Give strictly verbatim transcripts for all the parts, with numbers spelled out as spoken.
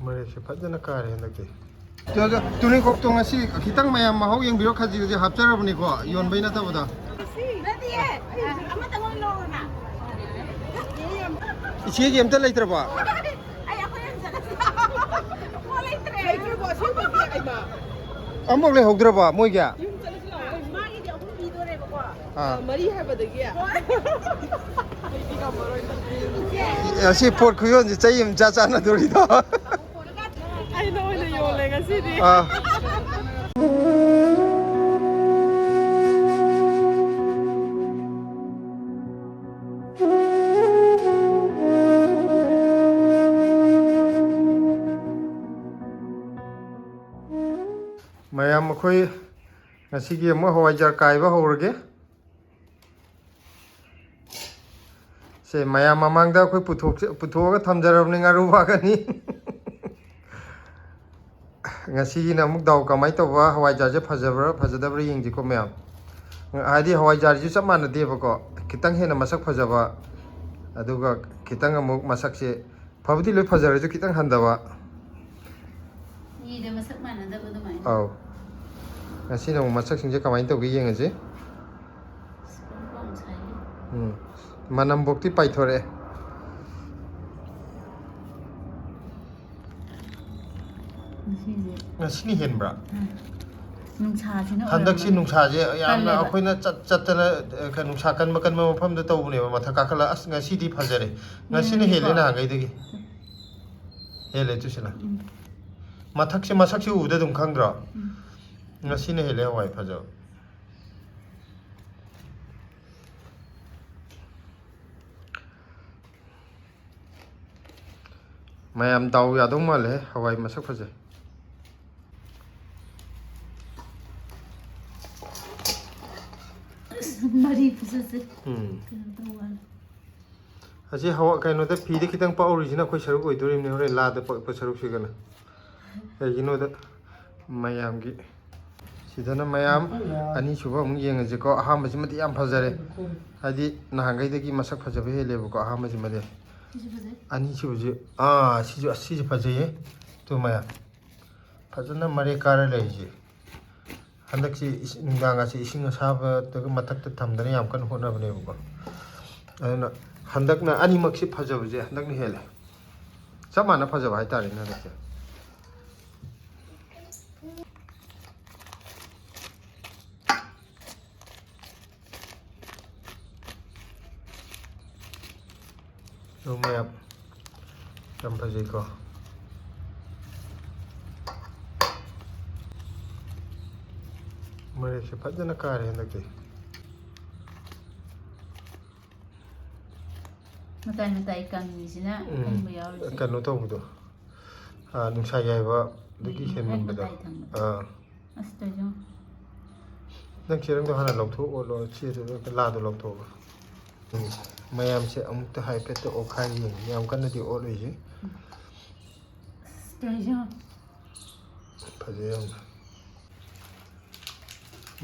ꯃꯔꯦꯛꯁꯦ ꯐꯖꯅ ꯀꯥꯔꯦ ꯍꯟꯗꯛꯇꯤ꯫ ꯇꯨꯅꯤꯡꯈꯣꯛꯇꯣ ꯉꯁꯤ ꯈꯤꯇꯪ ꯃꯌꯥꯝ ꯃꯍꯥꯎ ꯌꯦꯡꯕꯤꯔꯣ, ꯈꯖꯤꯛ ꯈꯖꯤꯛ ꯍꯥꯞꯆꯔꯕꯅꯤꯀꯣ, ꯌꯣꯟꯕꯩ ꯅꯠꯇꯕꯗ꯫ ꯅꯠꯇꯤꯌꯦ, ꯑꯃꯇꯪ ꯑꯣꯏꯅ ꯂꯧꯔꯣꯅ꯫ ꯏꯆꯦꯒꯤ ꯑꯝꯇ ꯂꯩꯇ꯭ꯔꯕꯣ? ꯑꯩ ꯑꯩꯈꯣꯏ ꯑꯍꯨꯝ ꯆꯠꯂꯁꯤ꯫ ꯄꯣꯠ ꯂꯩꯇ꯭ꯔꯦ꯫ ꯂꯩꯇ꯭ꯔꯕꯣ? ꯑꯁꯦꯡꯕꯒꯤ? ꯑꯩꯃ꯫ ꯑꯃꯐꯥꯎ ꯂꯩꯍꯧꯗ꯭ꯔꯕꯣ ꯃꯣꯏꯒꯤ? ꯌꯨꯝ ꯆꯠꯂꯁꯤ ꯂꯥꯛꯑꯣ꯫ ꯃꯥꯒꯤꯗꯤ ꯑꯍꯨꯝ ꯄꯤꯗꯣꯔꯦꯕꯀꯣ꯫ ꯑꯥ꯫ ꯃꯔꯤ ꯍꯥꯏꯕꯗꯒꯤ꯫ ꯑꯩꯗꯤ ꯉꯝꯃꯔꯣꯏ꯫ ꯑꯁꯤ ꯄꯣꯠ ꯈꯨꯌꯣꯟꯁꯤ ꯆꯍꯤ ꯑꯃ ꯆꯥ ꯆꯥꯟꯅꯗꯣꯔꯤꯗꯣ꯫ ꯑꯩꯅ ꯑꯣꯏꯅ ꯌꯣꯜꯂꯦ ꯉꯁꯤꯗꯤ꯫ ꯑꯥ꯫ ꯃꯌꯥꯝ, ꯑꯩꯈꯣꯏ ꯉꯁꯤꯒꯤ ꯑꯃꯨꯛ ꯍꯋꯥꯏꯖꯥꯔ ꯀꯥꯏꯕ ꯍꯧꯔꯒꯦ꯫ ꯁꯦ, ꯃꯌꯥꯝ ꯃꯃꯥꯡꯗ ꯑꯩꯈꯣꯏ ꯄꯨꯊꯣꯛꯆ-, ꯄꯨꯊꯣꯛꯑꯒ ꯊꯝꯖꯔꯕꯅꯤ ꯉꯥꯔꯨꯕꯥꯛ ꯑꯅꯤ꯫ ꯉꯁꯤꯒꯤꯅ ꯑꯃꯨꯛ ꯗꯥꯎ ꯀꯃꯥꯏꯅ ꯇꯧꯕ, ꯍꯋꯥꯏꯖꯥꯔꯁꯦ ꯐꯖꯕ꯭ꯔꯥ ꯐꯖꯗꯕ꯭ꯔꯥ ꯌꯦꯡꯁꯤꯀꯣ ꯃꯌꯥꯝ꯫ ꯍꯥꯏꯗꯤ ꯍꯋꯥꯏꯖꯥꯔꯁꯤꯁꯨ ꯆꯞ ꯃꯥꯟꯅꯗꯦꯕꯀꯣ, ꯈꯤꯇꯪ ꯍꯦꯟꯅ ꯃꯁꯛ ꯐꯖꯕ, ꯑꯗꯨꯒ ꯈꯤꯇꯪ ꯑꯃꯨꯛ ꯃꯁꯛꯁꯦ ꯐꯕꯨꯗꯤ ꯂꯣꯏ ꯐꯖꯔꯁꯨ ꯈꯤꯇꯪ ꯍꯟꯊꯕ꯫ ꯃꯤꯗ ꯃꯁꯛ ꯃꯥꯟꯅꯗꯕ ꯑꯗꯨꯃꯥꯏꯅ꯫ ꯑꯧ꯫ ꯉꯁꯤꯅ ꯑꯃꯨꯛ ꯃꯁꯛꯁꯤꯡꯁꯦ ꯀꯃꯥꯏꯅ ꯇꯧꯒꯦ ꯌꯦꯡꯉꯁꯤ꯫ ꯑꯁ, ꯄꯣꯡ ꯄꯣꯡ ꯁꯥꯏꯌꯦ꯫ ꯎꯝ꯫ ꯃꯅꯝꯕꯣꯛꯇꯤ ꯄꯥꯏꯊꯣꯔꯛꯑꯦ꯫ ꯉꯁꯤꯁꯦ꯫ ꯉꯁꯤꯅ ꯍꯦꯟꯕ꯭ꯔꯥ? ꯎꯝ꯫ ꯅꯨꯡꯁꯥꯁꯤꯅ ꯍꯟꯗꯛꯁꯤ ꯑꯣꯏꯔꯝꯃꯅꯤ꯫ ꯅꯨꯡꯁꯥꯁꯦ ꯌꯥꯝꯅ ꯀꯜꯂꯦꯕ꯫ ꯑꯩꯈꯣꯏꯅ ꯆꯠ-, ꯆꯠꯇꯅ, ꯑ, ꯀꯩꯅꯣ, ꯅꯨꯡꯁꯥ ꯀꯟꯕ ꯀꯟꯕ ꯃꯐꯝꯗ ꯇꯧꯕꯅꯦꯕ, ꯃꯊꯛ ꯀꯥꯈꯠꯂ꯫ ꯑꯁ, ꯉꯁꯤꯗꯤ ꯐꯖꯔꯦ꯫ ꯉꯁꯤꯅ ꯍꯦꯜꯂꯦ ꯌꯦꯡꯉꯒꯦꯀꯣ꯫ ꯅꯍꯥꯟꯈꯩꯗꯒꯤ꯫ ꯍꯦꯜꯂꯦ, ꯆꯨꯁꯤꯜꯂ꯫ ꯎꯝ꯫ ꯃꯊꯛꯁꯦ, ꯃꯁꯛꯁꯦ ꯎꯕꯗ ꯑꯗꯨꯝ ꯈꯪꯗ꯭ꯔꯣ? ꯎꯝ꯫ ꯉꯁꯤꯅ ꯍꯦꯜꯂꯦ ꯍꯋꯥꯏ ꯐꯖꯕ꯫ ꯃꯌꯥꯝ ꯗꯥꯎ ꯌꯥꯗꯧ ꯃꯥꯜꯂꯦ, ꯍꯋꯥꯏ ꯃꯁꯛ ꯐꯖꯩ꯫ ꯑꯁ, ꯃꯔꯤ ꯐꯖꯁꯦ꯫ ꯎꯝ꯫ ꯀꯩꯅꯣ ꯇꯧꯕꯅꯤ꯫ ꯑꯁꯤ ꯍꯋꯥ-, ꯀꯩꯅꯣꯗ, ꯐꯤꯗ ꯈꯤꯇꯪ ꯄꯛꯍꯧꯔꯤꯁꯤꯅ ꯑꯩꯈꯣꯏ ꯁꯔꯨꯛ ꯑꯣꯏꯗꯣꯔꯤꯕꯅꯤ, ꯍꯣꯔꯦꯟ ꯂꯥꯗ ꯄꯛꯄ ꯁꯔꯨꯛꯁꯤꯒꯅ꯫ ꯀꯩꯒꯤꯅꯣꯗ ꯃꯌꯥꯝꯒꯤ, ꯁꯤꯗꯅ ꯃꯌꯥꯝ ꯑꯅꯤꯁꯨꯕ ꯑꯃꯨꯛ ꯌꯦꯡꯉꯁꯤꯀꯣ꯫ ꯑꯍꯥꯟꯕꯁꯤꯃꯗꯤ ꯌꯥꯝ ꯐꯖꯔꯦ, ꯍꯥꯏꯗꯤ ꯅꯍꯥꯟꯈꯩꯗꯒꯤ ꯃꯁꯛ ꯐꯖꯕ ꯍꯦꯜꯂꯦꯕꯀꯣ ꯑꯍꯥꯟꯕꯁꯤꯃꯗꯤ꯫ ꯁꯤꯁꯨ ꯐꯖꯩ꯫ ꯑꯅꯤꯁꯨꯕꯁꯤ, ꯑꯥ, ꯁꯤꯁꯨ, ꯑꯁ, ꯁꯤꯁꯨ ꯐꯖꯩꯌꯦ꯫ ꯇꯨ ꯃꯌꯥꯝ, ꯐꯖꯅ ꯃꯔꯦꯛ ꯀꯥꯔ ꯂꯩꯔꯤꯁꯦ꯫ ꯍꯟꯗꯛꯁꯤ ꯏꯁ-, ꯅꯨꯡꯗꯥꯡꯒꯁꯤ ꯏꯁꯤꯡ ꯑꯁꯥꯕꯗꯒ ꯃꯊꯛꯇ ꯊꯝꯗꯅ ꯌꯥꯝ ꯀꯟꯅ ꯍꯣꯠꯅꯕꯅꯦꯕꯀꯣ꯫ ꯑꯗꯨꯅ ꯍꯟꯗꯛꯅ ꯑꯅꯤꯃꯛꯁꯤ ꯐꯖꯕꯁꯦ ꯍꯟꯗꯛꯅ ꯍꯦꯜꯂꯦ꯫ ꯆꯞ ꯃꯥꯟꯅ ꯐꯖꯕ ꯍꯥꯏꯇꯥꯔꯦꯅꯦ ꯍꯟꯗꯛꯁꯦ꯫ ꯑꯗꯨ ꯃꯌꯥꯝ ꯌꯥꯝ ꯐꯖꯩꯀꯣ꯫ ꯃꯔꯦꯛꯁꯦ ꯐꯖꯅ ꯀꯥꯔꯦ ꯍꯟꯗꯛꯇꯤ꯫ ꯃꯇꯥꯏ ꯃꯇꯥꯏ ꯀꯪꯉꯤꯁꯤꯅ ꯎꯝ, ꯀꯪꯕ ꯌꯥꯎꯔꯤꯁꯦ꯫ ꯀꯩꯅꯣ ꯇꯧꯕꯗꯣ, ꯑꯥ, ꯅꯨꯡꯁꯥ ꯌꯥꯏꯕꯗꯒꯤ ꯎꯝ, ꯍꯦꯟꯃꯟꯕꯗꯣ꯫ ꯃꯇꯥꯏ ꯊꯪꯕ꯫ ꯑꯥ꯫ ꯑꯁ, ꯀꯩꯅꯣ꯫ ꯅꯪ ꯆꯦꯔꯪꯗꯣ ꯍꯥꯟꯅ ꯂꯧꯊꯣꯛꯑꯣ, ꯆꯦꯗꯨꯗ ꯂꯥꯗꯣ ꯂꯧꯊꯣꯛꯑꯣ꯫ ꯎꯝ꯫ ꯃꯌꯥꯝꯁꯦ ꯑꯃꯨꯛꯇ ꯍꯥꯏꯐꯦꯠꯇ ꯑꯣꯠꯈꯥꯏ ꯌꯦꯡꯒꯦ꯫ ꯌꯥꯝ ꯀꯟꯅꯗꯤ ꯑꯣꯠꯂꯣꯏꯁꯦ꯫ ꯑꯁ, ꯀꯩꯅꯣ꯫ ꯐꯖꯩ ꯌꯥꯝꯅ꯫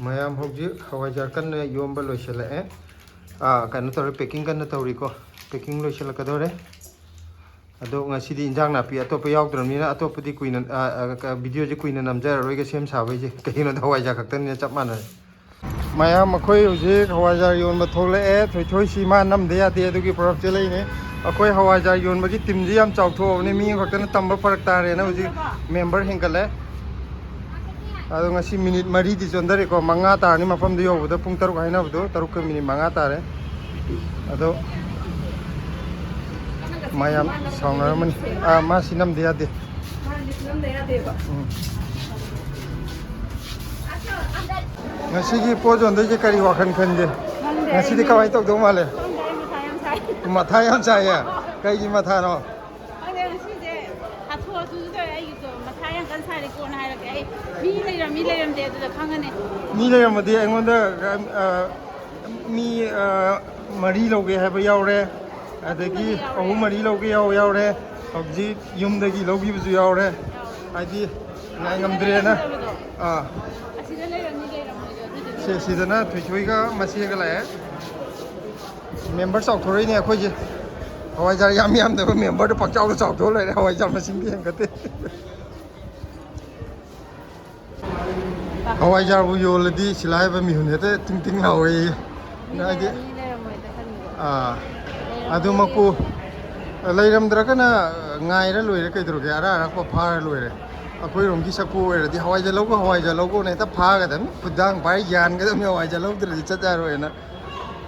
ꯃꯌꯥꯝ ꯍꯧꯖꯤꯛ ꯍꯋꯥꯏꯖꯥꯔ ꯀꯟꯅ ꯌꯣꯝꯕ ꯂꯣꯏꯁꯤꯜꯂꯛꯑꯦ꯫ ꯑꯥ, ꯀꯩꯅꯣ ꯇꯧꯔꯦ, packing ꯀꯟꯅ ꯇꯧꯔꯤꯀꯣ꯫ Packing ꯂꯣꯏꯁꯤꯜꯂꯛꯀꯗꯧꯔꯦ꯫ ꯑꯗꯣ ꯉꯁꯤꯗꯤ ꯏꯟꯖꯥꯡ ꯅꯥꯄꯤ ꯑꯇꯣꯞꯄ ꯌꯥꯎꯗ꯭ꯔꯕꯅꯤꯅ ꯑꯇꯣꯞꯄꯗꯤ ꯀꯨꯏꯅ, ꯑꯥ, ꯑꯥ, ꯀ-, videoꯁꯦ ꯀꯨꯏꯅ ꯅꯝꯖꯔꯔꯣꯏꯒꯦ ꯁꯦꯝ ꯁꯥꯕꯩꯁꯦ꯫ ꯀꯩꯒꯤꯅꯣꯗ ꯍꯋꯥꯏꯖꯥꯔ ꯈꯛꯇꯅꯤꯅ ꯆꯞ ꯃꯥꯟꯅꯔꯦ꯫ ꯃꯌꯥꯝ, ꯑꯩꯈꯣꯏ ꯍꯧꯖꯤꯛ ꯍꯋꯥꯏꯖꯥꯔ ꯌꯣꯟꯕ ꯊꯣꯛꯂꯛꯑꯦ꯫ ꯊꯣꯏꯊꯣꯏꯁꯤ ꯃꯥ ꯅꯝꯗ ꯌꯥꯗꯦ, ꯑꯗꯨꯒꯤ ꯄꯨꯔꯞ ꯆꯦꯜꯂꯛꯏꯅꯦ꯫ ꯑꯩꯈꯣꯏ ꯍꯋꯥꯏꯖꯥꯔ ꯌꯣꯟꯕꯒꯤ teamꯁꯤ ꯌꯥꯝ ꯆꯥꯎꯊꯣꯛꯑꯕꯅꯤ, ꯃꯤ ꯑꯃꯈꯛꯇꯅ ꯇꯝꯕ ꯐꯔꯛ ꯇꯥꯔꯦꯅ ꯍꯧꯖꯤꯛ member ꯍꯦꯟꯒꯠꯂꯦ꯫ ꯑꯗꯣ ꯉꯁꯤ minute ꯃꯔꯤꯗꯤ ꯆꯣꯟꯊꯔꯦꯀꯣ, ꯃꯉꯥ ꯇꯥꯔꯅꯤ ꯃꯐꯝꯗ ꯌꯧꯕꯗ, ꯄꯨꯡ ꯇꯔꯨꯛ ꯍꯥꯏꯅꯕꯗꯣ, ꯇꯔꯨꯛꯀ minute ꯃꯉꯥ ꯇꯥꯔꯦ꯫ ꯑꯗꯣ ꯃꯥ ꯌꯥꯝ ꯁꯥꯎꯅꯔꯝꯃꯅꯤ꯫ ꯑꯥ, ꯃꯥ ꯁꯤ ꯅꯝꯗ ꯌꯥꯗꯦ꯫ ꯃꯥꯗꯤ ꯁꯤ ꯅꯝꯗ ꯌꯥꯗꯦꯕ꯫ ꯎꯝ꯫ ꯉꯁꯤꯒꯤ ꯄꯣꯠ ꯌꯣꯟꯗꯣꯏꯁꯦ ꯀꯔꯤ ꯋꯥꯈꯜ ꯈꯟꯒꯦ? ꯈꯪꯗꯦ, ꯉꯁꯤꯗꯤ ꯑꯩ ꯀꯃꯥꯏꯅ ꯇꯧꯗꯧ ꯃꯥꯜꯂꯦ? ꯈꯪꯗꯦ, ꯑꯩ ꯃꯊꯥ ꯌꯥꯝ ꯁꯥꯏ꯫ ꯃꯊꯥ ꯌꯥꯝ ꯁꯥꯏꯌꯦ? ꯀꯩꯒꯤ ꯃꯊꯥꯅꯣ? ꯈꯪꯗꯦ, ꯉꯁꯤꯁꯦ ꯍꯥꯊꯨ ꯍꯥꯊꯨꯁꯨ ꯇꯧꯋꯦ꯫ ꯑꯩꯒꯤꯁꯨ ꯃꯊꯥ ꯌꯥꯝ ꯀꯟꯅ ꯁꯥꯔꯤ, ꯀꯣꯟꯅ ꯍꯥꯏꯔꯛꯀꯦ꯫ ꯑꯩ ꯃꯤ ꯂꯩꯔꯝꯃꯤ ꯂꯩꯔꯝꯗꯦ ꯑꯗꯨꯗ ꯈꯪꯉꯅꯤ꯫ ꯃꯤ ꯂꯩꯔꯝꯃꯗꯤ ꯑꯩꯉꯣꯟꯗ, ꯑ, ꯃꯤ, ꯑ, ꯃꯔꯤ ꯂꯧꯒꯦ ꯍꯥꯏꯕ ꯌꯥꯎꯔꯦ, ꯑꯗꯒꯤ ꯑꯍꯨꯝ ꯃꯔꯤ ꯂꯧꯒꯦ ꯌꯥꯎ-, ꯌꯥꯎꯔꯦ꯫ ꯍꯧꯖꯤꯛ ꯌꯨꯝꯗꯒꯤ ꯂꯧꯈꯤꯕꯁꯨ ꯌꯥꯎꯔꯦ꯫ ꯌꯥꯎꯔꯦ꯫ ꯍꯥꯏꯗꯤ ꯉꯥꯏ ꯉꯝꯗ꯭ꯔꯦꯅ꯫ ꯑꯥ꯫ ꯑꯁꯤꯗ ꯂꯩꯔꯝꯅꯤ ꯂꯩꯔꯝꯃꯣꯏꯗꯣ ꯑꯗꯨꯗꯨꯒꯤ꯫ ꯁꯦ, ꯁꯤꯗꯅ ꯊꯣꯏꯊꯣꯏꯒ ꯃꯆꯦꯒ ꯂꯥꯛꯑꯦ꯫ Member ꯆꯥꯎꯊꯣꯔꯛꯏꯅꯦ ꯑꯩꯈꯣꯏꯁꯦ꯫ ꯍꯋꯥꯏꯖꯥꯔ ꯌꯥꯝ ꯌꯥꯝꯗꯕ ꯃꯦꯝꯕꯔꯗꯣ ꯄꯪꯆꯥꯎꯗ ꯆꯥꯎꯊꯣꯛꯑ ꯂꯩꯔꯦ, ꯍꯋꯥꯏꯖꯥꯔ ꯃꯁꯤꯡꯗꯤ ꯍꯦꯟꯒꯠꯇꯦ꯫ ꯍꯋꯥꯏꯖꯥꯔꯕꯨ ꯌꯣꯜꯂꯗꯤ ꯁꯤꯂꯥ ꯍꯥꯏꯕ ꯃꯤꯍꯨꯟ ꯍꯦꯛꯇ ꯇꯤꯡ ꯇꯤꯡ ꯂꯥꯎꯋꯦꯌꯦ꯫ ꯃꯤ ꯍꯥꯏꯗꯤ ꯂꯩꯔꯝꯅꯤ ꯂꯩꯔꯝꯃꯣꯏꯗ ꯈꯟꯕ꯫ ꯑꯥ, ꯂꯩꯔꯝꯃꯗꯤ ꯑꯗꯨꯃꯛꯄꯨ ꯂꯩꯔꯝꯃꯣꯏꯗ꯫ ꯂꯩꯔꯝꯗ꯭ꯔꯒꯅ ꯉꯥꯏꯔ ꯂꯣꯏꯔꯦ, ꯀꯩꯗꯧꯔꯒꯦ? ꯑꯔꯥ ꯑꯔꯥꯛꯄ ꯐꯥꯔ ꯂꯣꯏꯔꯦ꯫ ꯑꯩꯈꯣꯏꯔꯣꯝꯒꯤ ꯆꯐꯨ ꯑꯣꯏꯔꯗꯤ ꯍꯋꯥꯏꯖꯥꯔ ꯂꯧꯒꯣ, ꯍꯋꯥꯏꯖꯥꯔ ꯂꯧꯒꯣꯅ ꯍꯦꯛꯇ ꯐꯥꯒꯗꯕꯅꯤ, ꯈꯨꯗꯥꯡ ꯄꯥꯏꯔ ꯌꯥꯟꯒꯗꯕꯅꯤ, ꯍꯋꯥꯏꯖꯥꯔ ꯂꯧꯗ꯭ꯔꯗꯤ ꯆꯠ ꯌꯥꯔꯣꯏꯅ꯫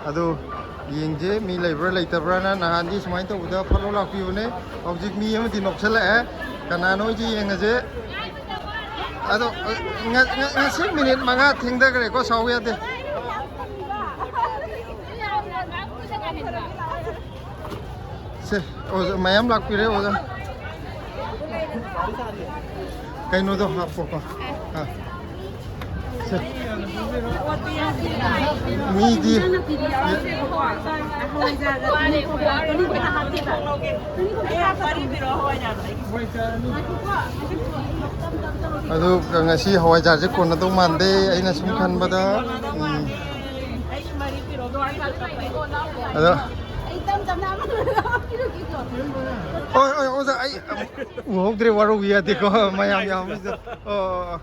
ꯑꯗꯨ ꯌꯦꯡꯁꯦ, ꯃꯤ ꯂꯩꯕ꯭ꯔꯥ ꯂꯩꯇꯕ꯭ꯔꯥꯅ꯫ ꯅꯍꯥꯟꯗꯤ ꯁꯨꯃꯥꯏꯅ ꯇꯧꯕꯗ ꯐꯠ ꯂꯥꯎ ꯂꯥꯛꯄꯤꯕꯅꯦ꯫ ꯍꯧꯖꯤꯛ ꯃꯤ ꯑꯃꯗꯤ ꯅꯣꯛꯁꯜꯂꯛꯑꯦ꯫ ꯀꯅꯥꯅꯣ ꯍꯥꯏꯁꯤ ꯌꯦꯡꯉꯁꯦ꯫ ꯑꯗꯣ, ꯉ-, ꯉ-, ꯉꯁꯤ ꯃꯤꯅꯤꯠ ꯃꯉꯥ ꯊꯦꯡꯊꯈ꯭ꯔꯦꯀꯣ, ꯁꯥꯎ ꯌꯥꯗꯦ꯫ ꯁꯦ, ꯑꯣꯖꯥ ꯃꯌꯥꯝ ꯂꯥꯛꯄꯤꯔꯦ, ꯑꯣꯖꯥ꯫ ꯀꯩꯅꯣꯗꯣ ꯍꯥꯞꯄꯣꯀꯣ꯫ ꯑꯥ꯫ ꯁꯦ꯫ ꯃꯤꯗꯤ ꯑꯗꯨ ꯉꯁꯤ ꯍꯋꯥꯏꯖꯥꯔꯁꯦ ꯀꯣꯟꯅꯗꯧ ꯃꯥꯟꯗꯦ, ꯑꯩꯅ ꯁꯨꯝ ꯈꯟꯕꯗ꯫ ꯎꯝ꯫ ꯑꯗꯣ ꯍꯣꯏ, ꯍꯣꯏ, ꯑꯣꯖꯥ, ꯑꯩ ꯎꯍꯧꯗ꯭ꯔꯦ, ꯋꯥꯔꯧꯕꯤ ꯌꯥꯗꯦꯀꯣ, ꯃꯌꯥꯝ ꯌꯥꯝꯕꯁꯤꯗ꯫ ꯑꯣ, ꯑꯣ, ꯑꯣ꯫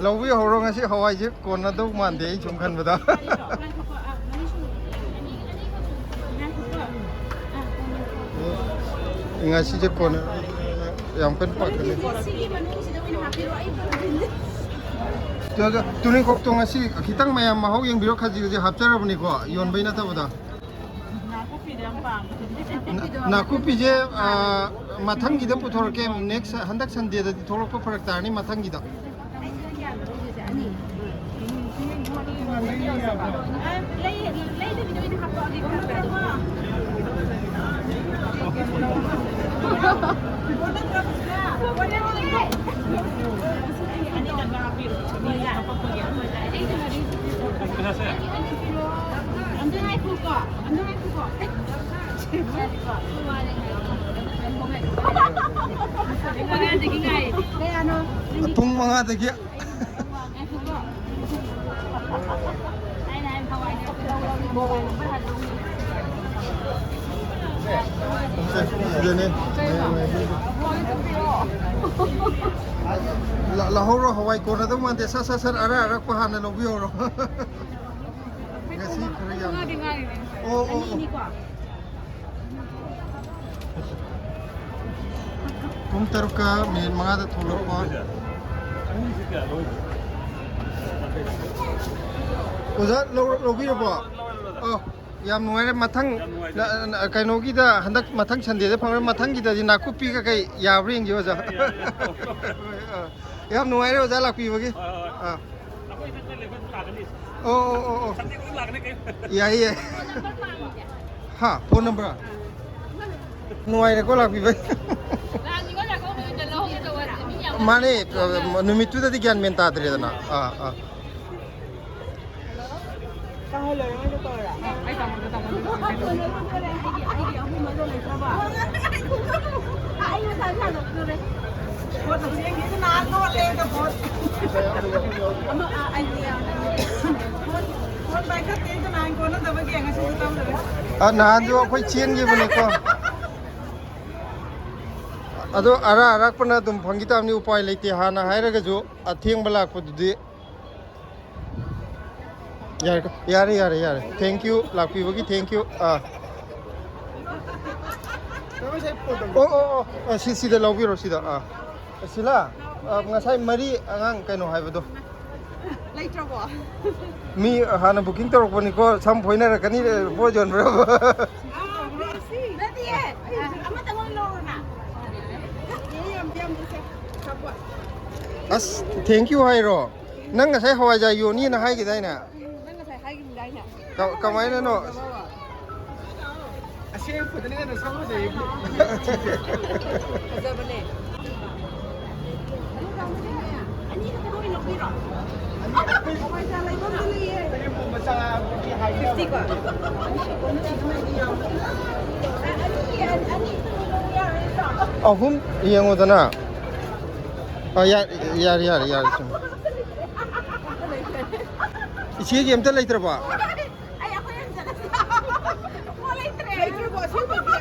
ꯂꯧꯕꯤꯍꯧꯔꯣ, ꯉꯁꯤ ꯍꯋꯥꯏꯁꯦ ꯀꯣꯟꯅꯗꯧ ꯃꯥꯟꯗꯦ, ꯑꯩ ꯁꯨꯝ ꯈꯟꯕꯗ꯫ ꯉꯁꯤꯁꯦ ꯀꯣꯟꯅ ꯌꯥꯝ ꯀꯟꯅ ꯄꯥꯈꯠꯂꯦ꯫ ꯁꯤꯒꯤ ꯃꯅꯨꯡꯁꯤꯗ ꯑꯣꯏꯅ ꯍꯥꯞꯄꯤꯔꯣ, ꯑꯩ ꯄꯨꯗꯣꯏꯅꯦ꯫ ꯑꯗꯣ, ꯑꯗꯣ, ꯇꯨꯅꯤꯡꯈꯣꯛꯇꯣ ꯉꯁꯤ ꯈꯤꯇꯪ ꯃꯌꯥꯝ ꯃꯍꯥꯎ ꯌꯦꯡꯕꯤꯔꯣ, ꯈꯖꯤꯛ ꯈꯖꯤꯛ ꯍꯥꯞꯆꯔꯕꯅꯤꯀꯣ, ꯌꯣꯟꯕꯩ ꯅꯠꯇꯕꯗ꯫ ꯅꯥꯀꯨꯞꯄꯤꯗꯣ ꯌꯥꯝ ꯄꯥꯝꯃꯦ꯫ ꯅꯥ-, ꯅꯥꯀꯨꯞꯄꯤꯁꯦ, ꯑꯥ, ꯃꯊꯪꯒꯤꯗ ꯄꯨꯊꯣꯔꯛꯀꯦ꯫ Next, ꯍꯟꯗꯛ Sundayꯗꯗꯤ ꯊꯣꯛꯂꯛꯄ ꯐꯔꯛ ꯇꯥꯔꯅꯤ ꯃꯊꯪꯒꯤꯗ꯫ ꯑꯩꯁꯤꯅ ꯀꯌꯥꯅꯣ ꯂꯧꯗꯣꯏꯁꯦ? ꯑꯅꯤ꯫ ꯑ, ꯂꯩ-, ꯂꯩꯗꯕꯤꯗ ꯑꯣꯏꯅ ꯍꯥꯞꯄꯛꯑꯒꯦ ꯈꯟꯕ꯫ ꯑꯅꯤꯗꯪꯒ ꯍꯥꯞꯄꯤꯔꯣ꯫ ꯑꯝꯇ ꯉꯥꯏꯈꯣꯀꯣ꯫ ꯑꯝꯇ ꯉꯥꯏꯈꯣꯀꯣ꯫ ꯄꯨꯡ ꯃꯉꯥꯗꯒꯤ꯫ ꯁꯤꯗꯅꯦ꯫ ꯂ-, ꯂꯧꯍꯧꯔꯣ, ꯍꯋꯥꯏ ꯀꯣꯟꯅꯗꯧ ꯃꯥꯟꯗꯦ꯫ ꯁꯠ ꯁꯠ ꯁꯠ ꯑꯔꯥꯛ ꯑꯔꯥꯛꯄ ꯍꯥꯟꯅ ꯂꯧꯕꯤꯍꯧꯔꯣ꯫ ꯉꯁꯤ ꯈꯔ ꯌꯥꯝ꯫ ꯉꯥꯗꯤ ꯉꯥꯔꯤꯅꯦ꯫ ꯑꯣ, ꯑꯣ, ꯑꯣ꯫ ꯑꯅꯤꯅꯤꯀꯣ꯫ ꯄꯨꯡ ꯇꯔꯨꯛꯀ ꯃꯤꯅꯤꯠ ꯃꯉꯥꯗ ꯊꯣꯛꯂꯛꯄ꯫ ꯑꯣꯖꯥ ꯂꯧ-, ꯂꯧꯕꯤꯔꯕꯣ? ꯑꯣ, ꯌꯥꯝ ꯅꯨꯡꯉꯥꯏꯔꯦ꯫ ꯃꯊꯪ ꯌꯥꯝ ꯅꯨꯡꯉꯥꯏꯖꯔꯦ꯫ ꯅ-, ꯅ-, ꯀꯩꯅꯣꯒꯤꯗ ꯍꯟꯗꯛ ꯃꯊꯪ ꯁꯟꯗꯦꯗ ꯐꯪꯉꯔꯣꯏ, ꯃꯊꯪꯒꯤꯗꯗꯤ ꯅꯥꯀꯨꯞꯄꯤ ꯀꯩꯀꯩ ꯌꯥꯕ꯭ꯔꯥ ꯌꯦꯡꯒꯦ, ꯑꯣꯖꯥ꯫ ꯌꯥꯏ, ꯌꯥꯏ, ꯌꯥꯏ꯫ ꯑꯥ, ꯌꯥꯝ ꯅꯨꯡꯉꯥꯏꯔꯦ ꯑꯣꯖꯥ ꯂꯥꯛꯄꯤꯕꯒꯤ꯫ ꯍꯣꯏ, ꯍꯣꯏ, ꯍꯣꯏ꯫ ꯑꯥ꯫ ꯑꯩꯈꯣꯏ ꯁꯤꯗ ꯂꯩꯕ ꯂꯥꯛꯀꯅꯤ꯫ ꯑꯣ, ꯑꯣ, ꯑꯣ, ꯑꯣ꯫ ꯁꯟꯗꯦ ꯈꯨꯗꯤꯡ ꯂꯥꯛꯀꯅꯤ ꯀꯩꯅꯣ꯫ ꯌꯥꯏꯌꯦ, ꯌꯥꯏꯌꯦ꯫ ꯍꯥ, ꯐꯣꯟ ꯅꯝꯕꯔ? ꯅꯨꯡꯉꯥꯏꯔꯦꯀꯣ ꯂꯥꯛꯄꯤꯕ꯫ ꯃꯥꯅꯦ, ꯅꯨꯃꯤꯠꯇꯨꯗꯗꯤ ꯒ꯭ꯌꯥꯟ ꯃꯦꯟ ꯇꯥꯗ꯭ꯔꯦꯗꯅ꯫ ꯑꯥ, ꯑꯥ꯫ ꯑ, ꯅꯍꯥꯟꯁꯨ ꯑꯩꯈꯣꯏ ꯆꯦꯟꯈꯤꯕꯅꯤꯀꯣ꯫ ꯑꯗꯣ ꯑꯔꯥꯛ ꯑꯔꯥꯛꯄꯅ ꯑꯗꯨꯝ ꯐꯪꯈꯤ ꯇꯥꯕꯅꯤ, ꯎꯄꯥꯏ ꯂꯩꯇꯦ꯫ ꯍꯥꯟꯅ ꯍꯥꯏꯔꯒꯁꯨ ꯑꯊꯦꯡꯕ ꯂꯥꯛꯄꯗꯨꯗꯤ꯫ ꯌꯥꯔꯦ, ꯌꯥꯔꯦ, ꯌꯥꯔꯦ, ꯌꯥꯔꯦ꯫ Thank you, ꯂꯥꯛꯄꯤꯕꯒꯤ thank you꯫ ꯑꯥ꯫ ꯑꯣ, ꯑꯣ, ꯑꯣ, ꯑꯣ, ꯁꯤ, ꯁꯤꯗ ꯂꯧꯕꯤꯔꯣ, ꯁꯤꯗ꯫ ꯑꯥ꯫ ꯁꯤꯂꯥ, ꯑꯥ, ꯉꯁꯥꯏ ꯃꯔꯤ ꯑꯉꯥꯡ ꯀꯩꯅꯣ ꯍꯥꯏꯕꯗꯣ꯫ ꯂꯩꯇ꯭ꯔꯕꯣ? ꯃꯤ ꯍꯥꯟꯅ booking ꯇꯧꯔꯛꯄꯅꯤꯀꯣ, ꯁꯝ ꯐꯣꯏꯅꯔꯛꯀꯅꯤ, ꯄꯣꯠ ꯌꯣꯟꯕ꯭ꯔꯕ? ꯑꯥ, ꯅꯠꯇꯤꯌꯦ꯫ ꯑꯃꯇꯪ ꯑꯣꯏꯅ ꯂꯧꯔꯣꯅ꯫ ꯌꯥꯝ, ꯌꯥꯝ, ꯌꯥꯝ, ꯁꯥꯄꯣꯟ꯫ ꯑꯁ, thank you ꯍꯥꯏꯔꯣ? ꯅꯪ ꯉꯁꯥꯏ ꯍꯋꯥꯏꯖꯥꯔ ꯌꯣꯟꯅꯤꯅ ꯍꯥꯏꯈꯤꯗꯥꯏꯅꯦ? ꯎꯝ, ꯅꯪ ꯉꯁꯥꯏ ꯍꯥꯏꯈꯤꯗꯥꯏꯅꯦ? ꯀ-, ꯀꯃꯥꯏꯅꯅꯣ? ꯑꯁꯦꯡꯕꯗꯅ ꯍꯦꯟꯅ ꯁꯛ ꯐꯖꯩ꯫ ꯐꯖꯕꯅꯦ꯫ ꯑꯅꯤ ꯈꯛꯇ ꯑꯣꯏꯅ ꯂꯧꯕꯤꯔꯣ? ꯍꯋꯥꯏꯖꯥꯔ ꯂꯩꯕꯝꯗ ꯂꯩꯌꯦ꯫ ꯐꯤꯐꯇꯤ ꯀꯣ? ꯑꯅꯤ, ꯑꯅꯤ, ꯑꯅꯤ ꯂꯧꯕ ꯌꯥꯔꯣꯏꯗ꯭ꯔꯣ? ꯑꯍꯨꯝ ꯌꯦꯡꯉꯣꯗꯅ꯫ ꯑ, ꯌꯥ-, ꯌꯥꯔꯦ, ꯌꯥꯔꯦ, ꯌꯥꯔꯦ, ꯆꯨꯝꯃꯦ꯫ ꯏꯆꯦꯒꯤ ꯑꯝꯇ ꯂꯩꯇ꯭ꯔꯕꯣ? ꯑꯩ ꯑꯩꯈꯣꯏ ꯑꯍꯨꯝ ꯆꯠꯂꯁꯤ꯫ ꯄꯣꯠ ꯂꯩꯇ꯭ꯔꯦ꯫ ꯂꯩꯇ꯭ꯔꯕꯣ? ꯑꯁꯦꯡꯕꯒꯤ?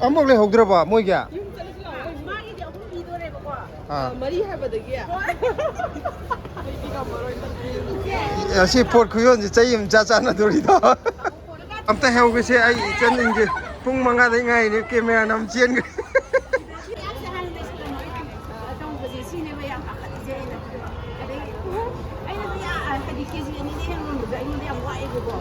ꯑꯃꯐꯥꯎ ꯂꯩꯍꯧꯗ꯭ꯔꯕ ꯃꯣꯏꯒꯤ? ꯌꯨꯝ ꯆꯠꯂꯁꯤ ꯂꯥꯛꯑꯣ꯫ ꯃꯥꯒꯤꯗꯤ ꯑꯍꯨꯝ ꯄꯤꯗꯣꯔꯦꯕꯀꯣ꯫ ꯑꯥ꯫ ꯃꯔꯤ ꯍꯥꯏꯕꯗꯒꯤ꯫ ꯑꯩꯗꯤ ꯉꯝꯃꯔꯣꯏ꯫ ꯑꯁꯤ ꯄꯣꯠ ꯈꯨꯌꯣꯟꯁꯤ ꯆꯍꯤ ꯑꯃ ꯆꯥ ꯆꯥꯟꯅꯗꯣꯔꯤꯗꯣ꯫ ꯑꯝꯇ ꯍꯧꯒꯦꯁꯦ, ꯑꯩ ꯏꯆꯟꯁꯤꯡꯁꯦ ꯄꯨꯡ ꯃꯉꯥꯗꯩ ꯉꯥꯏꯔꯤꯅꯦ, ꯀꯦꯃꯦꯔꯥꯅ ꯑꯃ ꯆꯦꯟꯈ꯭ꯔꯦ꯫ ꯑꯆꯧꯕꯁꯦ ꯁꯤꯅꯦꯕ ꯌꯥꯝ ꯄꯥꯈꯠꯂꯤꯁꯦ ꯑꯩꯅ꯫ ꯑꯗꯩ ꯑꯩꯅ ꯍꯥꯏꯗꯤ ꯀꯦ ꯖꯤ ꯑꯅꯤꯗꯤ ꯍꯦꯟꯅ ꯉꯝꯕꯁꯦ ꯑꯩꯉꯣꯟꯗ ꯌꯥꯝ ꯋꯥꯏꯑꯦꯕꯀꯣ꯫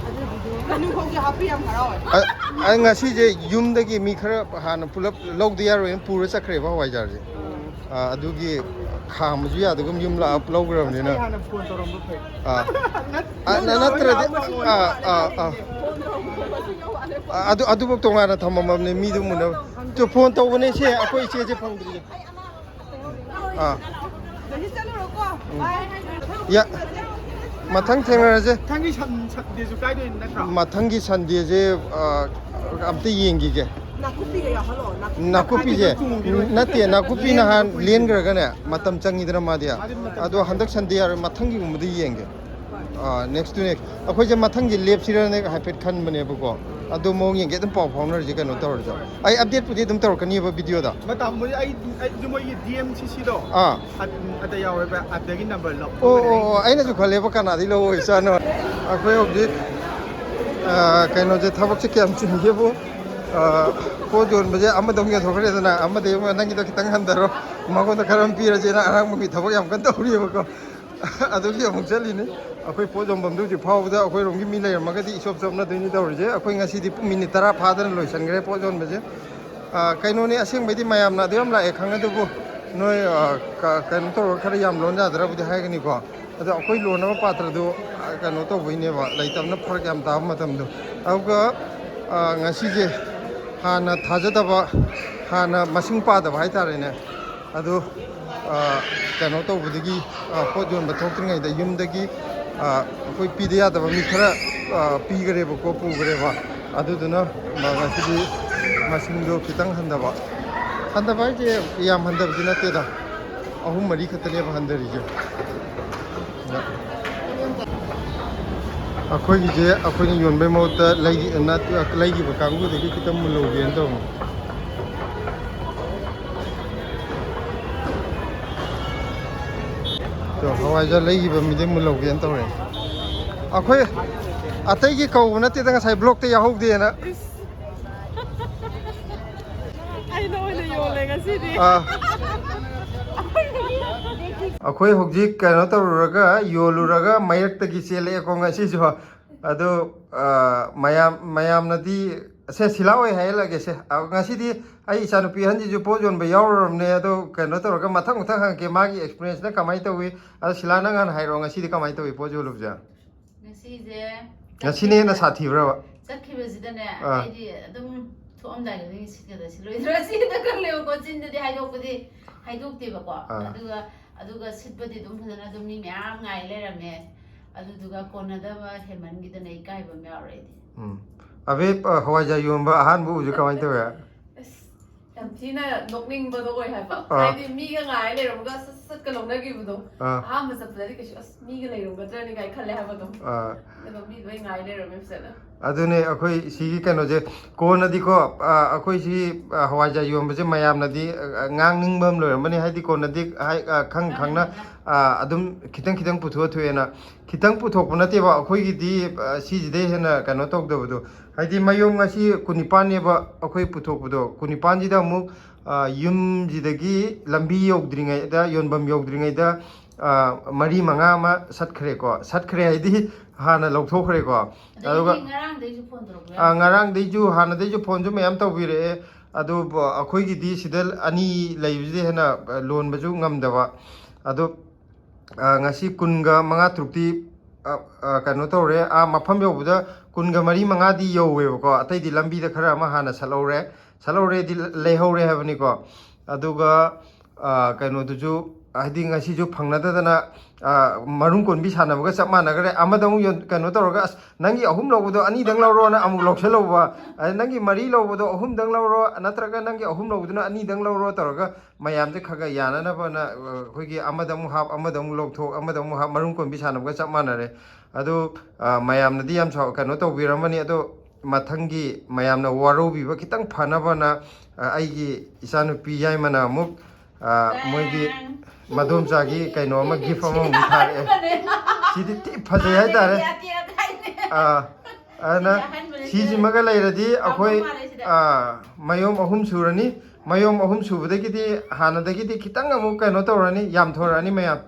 ꯑꯗꯨꯗꯨꯒꯤ ꯉꯥꯅꯨ ꯐꯥꯎꯒꯤ ꯍꯥꯞꯄ ꯌꯥꯝ ꯍꯔꯥꯎꯋꯦ꯫ ꯑ-, ꯑꯩ ꯉꯁꯤꯁꯦ ꯌꯨꯝꯗꯒꯤ ꯃꯤ ꯈꯔ ꯍꯥꯟꯅ ꯄꯨꯂꯞ ꯂꯧꯗ ꯌꯥꯔꯣꯏꯅ ꯄꯨꯔ ꯆꯠꯈ꯭ꯔꯦꯕ ꯍꯋꯥꯏꯖꯥꯔꯁꯦ꯫ ꯑꯥ, ꯑꯗꯨꯒꯤ ꯈꯥꯝꯕꯁꯨ ꯌꯥꯗꯒꯨꯝ ꯌꯨꯝ ꯂꯥꯛꯑ ꯂꯧꯈ꯭ꯔꯕꯅꯤꯅ꯫ ꯑꯩ ꯍꯥꯟꯅ ꯐꯣꯟ ꯇꯧꯔꯝꯕ ꯐꯩ꯫ ꯑꯥ꯫ ꯅꯠ-, ꯑ, ꯅ-, ꯅꯠꯇ꯭ꯔꯗꯤ, ꯑꯥ, ꯑꯥ, ꯑꯥ꯫ ꯑ, ꯑꯗꯨ, ꯑꯗꯨꯐꯥꯎ ꯇꯣꯉꯥꯟꯅ ꯊꯝꯃꯝꯃꯕꯅꯦ, ꯃꯤꯗꯨ ꯃꯨꯟꯅꯕ꯫ ꯆꯨ, ꯐꯣꯟ ꯇꯧꯕꯅꯦ, ꯁꯦ, ꯑꯩꯈꯣꯏ ꯏꯆꯦꯁꯦ ꯐꯪꯗ꯭ꯔꯤꯌꯦ꯫ ꯑꯥ꯫ ꯎꯝ꯫ ꯌꯥ, ꯃꯊꯪ ꯊꯦꯡꯅꯔꯁꯦ꯫ ꯃꯊꯪꯒꯤ ꯁꯟ-, ꯁꯟꯗꯦꯁꯨ ꯀꯥꯏꯗꯣꯏꯅꯤ ꯅꯠꯇ꯭ꯔꯣ? ꯃꯊꯪꯒꯤ ꯁꯟꯗꯦꯁꯦ, ꯑ, ꯑꯝꯇ ꯌꯦꯡꯈꯤꯒꯦ꯫ ꯅꯥꯀꯨꯞꯄꯤꯒ ꯌꯥꯎꯍꯜꯂꯣ, ꯅꯥꯀꯨꯞꯄꯤ ꯅꯥꯀꯨꯞꯄꯤꯁꯦ, ꯇꯪꯈꯥꯏꯗꯨꯁꯨ ꯆꯨꯝꯈꯤꯔꯣꯏ꯫ ꯅꯠꯇꯦ, ꯅꯥꯀꯨꯞꯄꯤ ꯅꯍꯥꯟ ꯂꯦꯟꯈ꯭ꯔꯒꯅꯦ, ꯃꯇꯝ ꯆꯪꯉꯤꯗꯅ ꯃꯥꯗꯤ꯫ ꯃꯥꯗꯤ ꯃꯇꯝ ꯑꯗꯣ ꯆꯪꯉꯤ꯫ ꯍꯟꯗꯛ ꯁꯟꯗꯦ ꯌꯥꯔꯣꯏ, ꯃꯊꯪꯒꯤꯒꯨꯝꯕꯗ ꯌꯦꯡꯒꯦ꯫ ꯑꯥ, next to next꯫ ꯑꯩꯈꯣꯏꯁꯦ ꯃꯊꯪꯁꯦ ꯂꯦꯞꯁꯤꯔꯅꯦ ꯍꯥꯏꯐꯦꯠ ꯈꯟꯕꯅꯦꯕꯀꯣ꯫ ꯑꯗꯣ ꯃꯑꯣꯡ ꯌꯦꯡꯒꯦ, ꯑꯗꯨꯝ ꯄꯥꯎ ꯐꯥꯎꯅꯔꯁꯦ, ꯀꯩꯅꯣ ꯇꯧꯔꯁꯦ꯫ ꯑꯩ update ꯄꯨꯗꯤ ꯑꯗꯨꯝ ꯇꯧꯔꯛꯀꯅꯤꯕ video ꯗ꯫ ꯃꯇꯝꯕꯨꯗꯤ ꯑꯩ, ꯑꯩꯁꯨ ꯃꯣꯏꯒꯤ D M C C ꯗꯣ꯫ ꯑꯥ꯫ ꯑꯠ-, ꯑꯗ ꯌꯥꯎꯋꯦꯕ, ꯑꯗꯒꯤ number ꯂꯧ꯫ ꯑꯣ, ꯑꯣ, ꯑꯣ, ꯑꯩꯅꯁꯨ ꯈꯜꯂꯦꯕ ꯀꯅꯥꯗꯤ ꯂꯧꯑꯣꯏ ꯆꯥꯅꯣ꯫ ꯑꯩꯈꯣꯏ ꯍꯧꯖꯤꯛ, ꯑꯥ, ꯀꯩꯅꯣꯁꯦ, ꯊꯕꯛꯁꯦ ꯀꯌꯥꯝ ꯆꯤꯟꯒꯦꯕꯨ, ꯑꯥ, ꯄꯣꯠ ꯌꯣꯟꯕꯁꯦ ꯑꯃꯗ ꯑꯃꯨꯛ ꯌꯣꯟꯊꯣꯛꯈ꯭ꯔꯦꯗꯅ, ꯑꯃꯗꯒꯤ ꯑꯃꯨꯛ ꯅꯪꯒꯤꯗꯣ ꯈꯤꯇꯪ ꯍꯟꯊꯔꯣ, ꯃꯉꯣꯟꯗ ꯈꯔ ꯑꯃ ꯄꯤꯔꯁꯦꯅ ꯑꯉꯥꯡꯕꯒꯤ ꯊꯕꯛ ꯌꯥꯝ ꯀꯟꯅ ꯇꯧꯔꯤꯑꯕꯀꯣ꯫ ꯑꯗꯨꯒꯤ ꯑꯃꯨꯛ ꯆꯠꯂꯤꯅꯤ꯫ ꯑꯩꯈꯣꯏ ꯄꯣꯠ ꯌꯣꯟꯐꯝꯗꯨ ꯍꯧꯖꯤꯛ ꯐꯥꯎꯕꯗ ꯑꯩꯈꯣꯏꯔꯣꯝꯒꯤ ꯃꯤ ꯂꯩꯔꯝꯃꯒꯗꯤ ꯏꯆꯣꯞ ꯆꯣꯞꯅꯗꯣꯏꯅꯤ ꯇꯧꯔꯤꯁꯦ꯫ ꯑꯩꯈꯣꯏ ꯉꯁꯤꯗꯤ ꯄꯨꯡ minute ꯇꯔꯥ ꯐꯥꯗꯅ ꯂꯣꯏꯁꯤꯟꯈ꯭ꯔꯦ ꯄꯣꯠ ꯌꯣꯟꯕꯁꯦ꯫ ꯑꯥ, ꯀꯩꯅꯣꯅꯤ, ꯑꯁꯦꯡꯕꯩꯗꯤ ꯃꯌꯥꯝꯅ ꯑꯗꯨ ꯌꯥꯝ ꯂꯥꯛꯑꯦ ꯈꯪꯉꯦ, ꯑꯗꯨꯕꯨ ꯅꯣꯏ, ꯑꯥ, ꯀ-, ꯀꯩꯅꯣ ꯇꯧꯔꯒ ꯈꯔ ꯌꯥꯝ ꯂꯣꯟ ꯌꯥꯗ꯭ꯔꯕꯨꯗꯤ ꯍꯥꯏꯒꯅꯤꯀꯣ꯫ ꯑꯗꯣ ꯑꯩꯈꯣꯏ ꯂꯣꯟꯅꯕ ꯄꯥꯇ꯭ꯔꯗꯨ, ꯑꯥ, ꯀꯩꯅꯣ ꯇꯧꯕꯩꯅꯦꯕ, ꯂꯩꯇꯕꯅ ꯐꯔꯛ ꯌꯥꯝ ꯇꯥꯕ ꯃꯇꯝꯗꯣ꯫ ꯑꯗꯨꯒ, ꯑꯥ, ꯉꯁꯤꯁꯦ ꯍꯥꯟꯅ ꯊꯥꯖꯗꯕ, ꯍꯥꯟꯅ ꯃꯁꯤꯡ ꯄꯥꯗꯕ ꯍꯥꯏꯇꯥꯔꯦꯅꯦ꯫ ꯑꯗꯨ, ꯑ, ꯀꯩꯅꯣ ꯇꯧꯕꯗꯒꯤ, ꯑ, ꯄꯣꯠ ꯌꯣꯟꯕ ꯊꯣꯛꯇ꯭ꯔꯤꯉꯩꯗ ꯌꯨꯝꯗꯒꯤ, ꯑ, ꯑꯩꯈꯣꯏ ꯄꯤꯗ ꯌꯥꯗꯕ ꯃꯤ ꯈꯔ, ꯑ, ꯄꯤꯈꯔꯦꯕꯀꯣ, ꯄꯨꯈꯔꯦꯕ꯫ ꯑꯗꯨꯗꯨꯅ ꯃ-, ꯉꯁꯤꯗꯤ ꯃꯁꯤꯡꯗꯣ ꯈꯤꯇꯪ ꯍꯟꯊꯕ꯫ ꯍꯟꯊꯕ ꯍꯥꯏꯁꯦ ꯌꯥꯝ ꯍꯟꯊꯕꯗꯤ ꯅꯠꯇꯦꯗ, ꯑꯍꯨꯝ ꯃꯔꯤ ꯈꯛꯇꯅꯦꯕ ꯍꯟꯊꯔꯤꯁꯦ꯫ ꯑꯗ ꯑꯩꯈꯣꯏꯒꯤꯁꯦ ꯑꯩꯈꯣꯏꯅ ꯌꯣꯟꯕꯩ ꯃꯍꯨꯠꯇ ꯂꯩꯈꯤ-, ꯅꯠ-, ꯂꯩꯈꯤꯕ ꯀꯥꯡꯕꯨꯗꯒꯤ ꯈꯤꯇꯪ ꯃꯨꯜꯍꯧꯒꯦꯅ ꯇꯧꯕꯅꯤ꯫ ꯇꯣ, ꯍꯋꯥꯏꯖꯥꯔ ꯂꯩꯈꯤꯕ ꯃꯤꯗꯩ ꯃꯨꯜꯍꯧꯒꯦꯅ ꯇꯧꯔꯦ꯫ ꯑꯩꯈꯣꯏ ꯑꯇꯩꯒꯤ ꯀꯧꯕ ꯅꯠꯇꯦꯗ, ꯉꯁꯥꯏ ꯕ꯭ꯂꯣꯛꯇ ꯌꯥꯎꯍꯧꯗꯦꯅ꯫ ꯑꯩꯅ ꯑꯣꯏꯅ ꯌꯣꯜꯂꯦ ꯉꯁꯤꯗꯤ꯫ ꯑꯥ꯫ ꯑꯩꯈꯣꯏ ꯍꯧꯖꯤꯛ ꯀꯩꯅꯣ ꯇꯧꯔꯨꯔꯒ, ꯌꯣꯜꯂꯨꯔꯒ ꯃꯌꯦꯛꯇꯒꯤ ꯆꯦꯜꯂꯛꯑꯦꯀꯣ ꯉꯁꯤꯁꯨ꯫ ꯑꯗꯨ, ꯑꯥ, ꯃꯌꯥꯝ, ꯃꯌꯥꯝꯅꯗꯤ, ꯁꯦ, ꯁꯤꯂꯥ ꯑꯣꯏ ꯍꯥꯏꯍꯜꯂꯒꯦ ꯁꯦ꯫ ꯑ, ꯉꯁꯤꯗꯤ ꯑꯩ ꯏꯆꯥꯅꯨꯄꯤ ꯑꯍꯟꯁꯤꯁꯨ ꯄꯣꯠ ꯌꯣꯟꯕ ꯌꯥꯎꯔꯨꯔꯕꯅꯦ꯫ ꯑꯗꯣ ꯀꯩꯅꯣ ꯇꯧꯔꯒ ꯃꯊꯪ ꯃꯊꯪ ꯍꯪꯉꯛꯀꯦ, ꯃꯥꯒꯤ ꯑꯦꯛꯁꯄꯤꯔꯤꯌꯦꯟꯁꯅ ꯀꯃꯥꯏꯅ ꯇꯧꯏ꯫ ꯑꯗꯣ ꯁꯤꯂꯥ, ꯅꯪ ꯍꯥꯟꯅ ꯍꯥꯏꯔꯛꯑꯣ, ꯉꯁꯤꯗꯤ ꯀꯃꯥꯏꯅ ꯇꯧꯏ ꯄꯣꯠ ꯌꯣꯜꯂꯨꯕꯁꯦ? ꯉꯁꯤꯁꯦ ꯉꯁꯤꯅ ꯍꯦꯟꯅ ꯁꯥꯊꯤꯕ꯭ꯔꯕ? ꯆꯠꯈꯤꯕꯁꯤꯗꯅꯦ, ꯑꯥ꯫ ꯑꯩꯗꯤ ꯑꯗꯨꯝ ꯊꯣꯛꯑꯝꯗꯥꯏꯗ ꯅꯤꯡꯁꯤꯡꯉꯛꯀꯗ ꯁꯤꯜꯂꯣꯏꯗ꯭ꯔꯥ ꯁꯤꯗ ꯈꯜꯂꯦꯕꯀꯣ꯫ ꯆꯤꯟꯗꯗꯤ ꯍꯥꯏꯗꯣꯛꯄꯗꯤ ꯍꯥꯏꯗꯣꯛꯇꯦꯕꯀꯣ꯫ ꯑꯥ꯫ ꯑꯗꯨꯒ, ꯑꯗꯨꯒ ꯁꯤꯠꯄꯗꯤ ꯑꯗꯨꯝ ꯐꯖꯅ ꯑꯗꯨꯝ ꯃꯤ ꯃꯌꯥꯝ ꯉꯥꯏ ꯂꯩꯔꯝꯃꯦ꯫ ꯑꯗꯨꯗꯨꯒ ꯀꯣꯟꯅꯗꯕ ꯍꯦꯟꯃꯟꯈꯤꯗꯅ ꯏꯀꯥꯏꯕ ꯑꯃ ꯌꯥꯎꯔꯦ ꯑꯩꯗꯤ꯫ ꯎꯝ꯫ ꯑꯕꯦ, ꯑ, ꯍꯋꯥꯏꯖꯥꯔ ꯌꯣꯟꯕ ꯑꯍꯥꯟꯕ ꯎꯕꯁꯦ ꯀꯃꯥꯏꯅ ꯇꯧꯋꯦ? ꯑꯁ, ꯌꯥꯝ ꯊꯤꯅ ꯅꯣꯛꯅꯤꯡꯕꯗꯣ ꯑꯣꯏ ꯍꯥꯏꯕ꯫ ꯑꯥ꯫ ꯍꯥꯏꯗꯤ ꯃꯤꯒ ꯉꯥꯏ ꯂꯩꯔꯝꯃꯒ ꯁꯠ ꯁꯠꯀ ꯂꯧꯅꯈꯤꯕꯗꯣ꯫ ꯑꯥ꯫ ꯑꯍꯥꯟꯕ ꯆꯠꯄꯗꯗꯤ ꯀꯩꯁꯨ, "ꯑꯁ, ꯃꯤꯒ ꯂꯩꯔꯝꯒꯗ꯭ꯔꯅꯤ" ꯀꯥꯏ ꯈꯜꯂꯦ ꯍꯥꯏꯕ ꯑꯗꯨꯝ꯫ ꯑꯥ꯫ ꯑꯗꯣ ꯃꯤ ꯂꯣꯏ ꯉꯥꯏ ꯂꯩꯔꯝꯃꯦ ꯐꯖꯅ꯫ ꯑꯗꯨꯅꯦ ꯑꯩꯈꯣꯏ ꯁꯤꯒꯤ ꯀꯩꯅꯣꯁꯦ, ꯀꯣꯟꯅꯗꯤꯀꯣ, ꯑ, ꯑꯩꯈꯣꯏ ꯁꯤ, ꯑ, ꯍꯋꯥꯏꯖꯥꯔ ꯌꯣꯟꯕꯁꯦ ꯃꯌꯥꯝꯅꯗꯤ, ꯑ, ꯉꯥꯡꯅꯤꯡꯕ ꯑꯃ ꯂꯣꯏꯔꯝꯃꯅꯤ, ꯍꯥꯏꯗꯤ ꯀꯣꯟꯅꯗꯤ, ꯍꯥꯏ-, ꯑ, ꯈꯪ ꯈꯪꯅ, ꯑ, ꯑꯗꯨꯝ ꯈꯤꯇꯪ ꯈꯤꯇꯪ ꯄꯨꯊꯣꯛꯑ ꯊꯣꯛꯑꯦꯅ꯫ ꯈꯤꯇꯪ ꯄꯨꯊꯣꯛꯄ ꯅꯠꯇꯦꯕ, ꯑꯩꯈꯣꯏꯒꯤꯗꯤ, ꯑ, ꯁꯤꯁꯤꯗꯩ ꯍꯦꯟꯅ ꯀꯩꯅꯣ ꯇꯧꯗꯕꯗꯣ, ꯍꯥꯏꯗꯤ ꯃꯌꯣꯝ ꯉꯁꯤ ꯀꯨꯟꯅꯤꯄꯥꯟꯅꯦꯕ ꯑꯩꯈꯣꯏ ꯄꯨꯊꯣꯛꯄꯗꯣ, ꯀꯨꯟꯅꯤꯄꯥꯟꯁꯤꯗ ꯑꯃꯨꯛ, ꯑ, ꯌꯨꯝꯁꯤꯗꯒꯤ ꯂꯝꯕꯤ ꯌꯧꯗ꯭ꯔꯤꯉꯩꯗ, ꯌꯣꯟꯐꯝ ꯌꯧꯗ꯭ꯔꯤꯉꯩꯗ, ꯑ, ꯃꯔꯤ ꯃꯉꯥ ꯑꯃ ꯁꯠꯈ꯭ꯔꯦꯀꯣ꯫ ꯁꯠꯈ꯭ꯔꯦ ꯍꯥꯏꯗꯤ ꯍꯥꯟꯅ ꯂꯧꯊꯣꯛꯈ꯭ꯔꯦꯀꯣ꯫ ꯑꯗꯒꯤ ꯑꯗꯨꯒ, ꯉꯔꯥꯡꯗꯩꯁꯨ ꯐꯣꯟ ꯇꯧꯔꯛꯄ ꯑ, ꯌꯥꯎꯋꯦ꯫ ꯉꯔꯥꯡꯗꯩꯁꯨ, ꯍꯥꯟꯅꯗꯩꯁꯨ ꯐꯣꯟꯁꯨ ꯃꯌꯥꯝ ꯇꯧꯕꯤꯔꯛꯑꯦ꯫ ꯑꯗꯨꯕꯨ ꯑꯩꯈꯣꯏꯒꯤꯗꯤ ꯁꯤꯗ ꯑꯅꯤ ꯂꯩꯕꯁꯤꯗ ꯍꯦꯟꯅ, ꯑ, ꯂꯣꯟꯕꯁꯨ ꯉꯝꯗꯕ꯫ ꯑꯗꯣ, ꯑ, ꯉꯁꯤ ꯀꯨꯟꯒ ꯃꯉꯥ ꯇꯔꯨꯛꯇꯤ, ꯑ, ꯑ, ꯀꯩꯅꯣ ꯇꯧꯔꯦ, ꯑꯥ ꯃꯐꯝ ꯌꯧꯕꯗ ꯀꯨꯟꯒ ꯃꯔꯤ ꯃꯉꯥꯗꯤ ꯌꯧꯋꯦꯕꯀꯣ꯫ ꯑꯇꯩꯗꯤ ꯂꯝꯕꯤꯗ ꯈꯔ ꯑꯃ ꯍꯥꯟꯅ ꯁꯠꯍꯧꯔꯦ, ꯁꯠꯍꯧꯔꯦꯗꯤ ꯂꯩꯍꯧꯔꯦ ꯍꯥꯏꯕꯅꯤꯀꯣ꯫ ꯑꯗꯨꯒ ꯑ, ꯀꯩꯅꯣꯗꯨꯁꯨ, ꯍꯥꯏꯗꯤ ꯉꯁꯤꯁꯨ ꯐꯪꯅꯗꯗꯅ, ꯑ, ꯃꯔꯨꯝ ꯀꯣꯟꯕꯤ ꯁꯥꯟꯅꯕꯒ ꯆꯞ ꯃꯥꯟꯅꯈ꯭ꯔꯦ꯫ ꯑꯃꯗ ꯑꯃꯨꯛ ꯌꯣꯟ-, ꯀꯩꯅꯣ ꯇꯧꯔꯒ, "ꯑꯁ, ꯅꯪꯒꯤ ꯑꯍꯨꯝ ꯂꯧꯕꯗꯣ ꯑꯅꯤꯗꯪ ꯂꯧꯔꯣꯅ" ꯑꯃꯨꯛ ꯂꯧꯁꯜꯍꯧꯕ, ꯑꯗꯩ "ꯅꯪꯒꯤ ꯃꯔꯤ ꯂꯧꯕꯗꯣ ꯑꯍꯨꯝꯗꯪ ꯂꯧꯔꯣ, ꯅꯠꯇ꯭ꯔꯒ ꯅꯪꯒꯤ ꯑꯍꯨꯝ ꯂꯧꯕꯗꯨꯅ ꯑꯅꯤꯗꯪ ꯂꯧꯔꯣ" ꯇꯧꯔꯒ ꯃꯌꯥꯝꯁꯦ ꯈꯔ ꯈꯔ ꯌꯥꯅꯅꯕꯅ, ꯑ, ꯑꯩꯈꯣꯏꯒꯤ ꯑꯃꯗ ꯑꯃꯨꯛ ꯍꯥꯞ, ꯑꯃꯗ ꯑꯃꯨꯛ ꯂꯧꯊꯣꯛ, ꯑꯃꯗ ꯑꯃꯨꯛ ꯍꯥꯞ, ꯃꯔꯨꯝ ꯀꯣꯟꯕꯤ ꯁꯥꯟꯅꯕꯒ ꯆꯞ ꯃꯥꯟꯅꯔꯦ꯫ ꯑꯗꯣ, ꯑ, ꯃꯌꯥꯝꯅꯗꯤ ꯌꯥꯝ ꯁꯥꯎ-, ꯀꯩꯅꯣ ꯇꯧꯕꯤꯔꯝꯃꯅꯤ꯫ ꯑꯗꯣ ꯃꯊꯪꯒꯤ ꯃꯌꯥꯝꯅ ꯋꯥꯔꯧꯕꯤꯕ ꯈꯤꯇꯪ ꯐꯅꯕꯅ, ꯑ, ꯑꯩꯒꯤ ꯏꯆꯥꯅꯨꯄꯤ ꯌꯥꯏꯃꯅ ꯑꯃꯨꯛ, ꯑ, ꯃꯣꯏꯒꯤ ꯃꯗꯣꯝꯆꯥꯒꯤ ꯀꯩꯅꯣ ꯑꯃ, gift ꯑꯃꯃꯨꯛ ꯊꯥꯔꯛꯑꯦ꯫ ꯁꯤꯗꯤ ꯊꯤ ꯐꯖꯩ ꯍꯥꯏꯇꯥꯔꯦ꯫ ꯑꯥ, ꯑꯗꯨꯅ ꯁꯤꯁꯤꯃꯒ ꯂꯩꯔꯗꯤ ꯑꯩꯈꯣꯏ, ꯑꯥ, ꯃꯌꯣꯝ ꯑꯍꯨꯝ ꯁꯨꯔꯅꯤ꯫ ꯃꯌꯣꯝ ꯑꯍꯨꯝ ꯁꯨꯕꯗꯒꯤꯗꯤ ꯍꯥꯟꯅꯗꯒꯤꯗꯤ ꯈꯤꯇꯪ ꯑꯃꯨꯛ ꯀꯩꯅꯣ ꯇꯧꯔꯅꯤ, ꯌꯥꯝꯊꯣꯔꯛꯑꯅꯤ ꯃꯌꯥꯝ꯫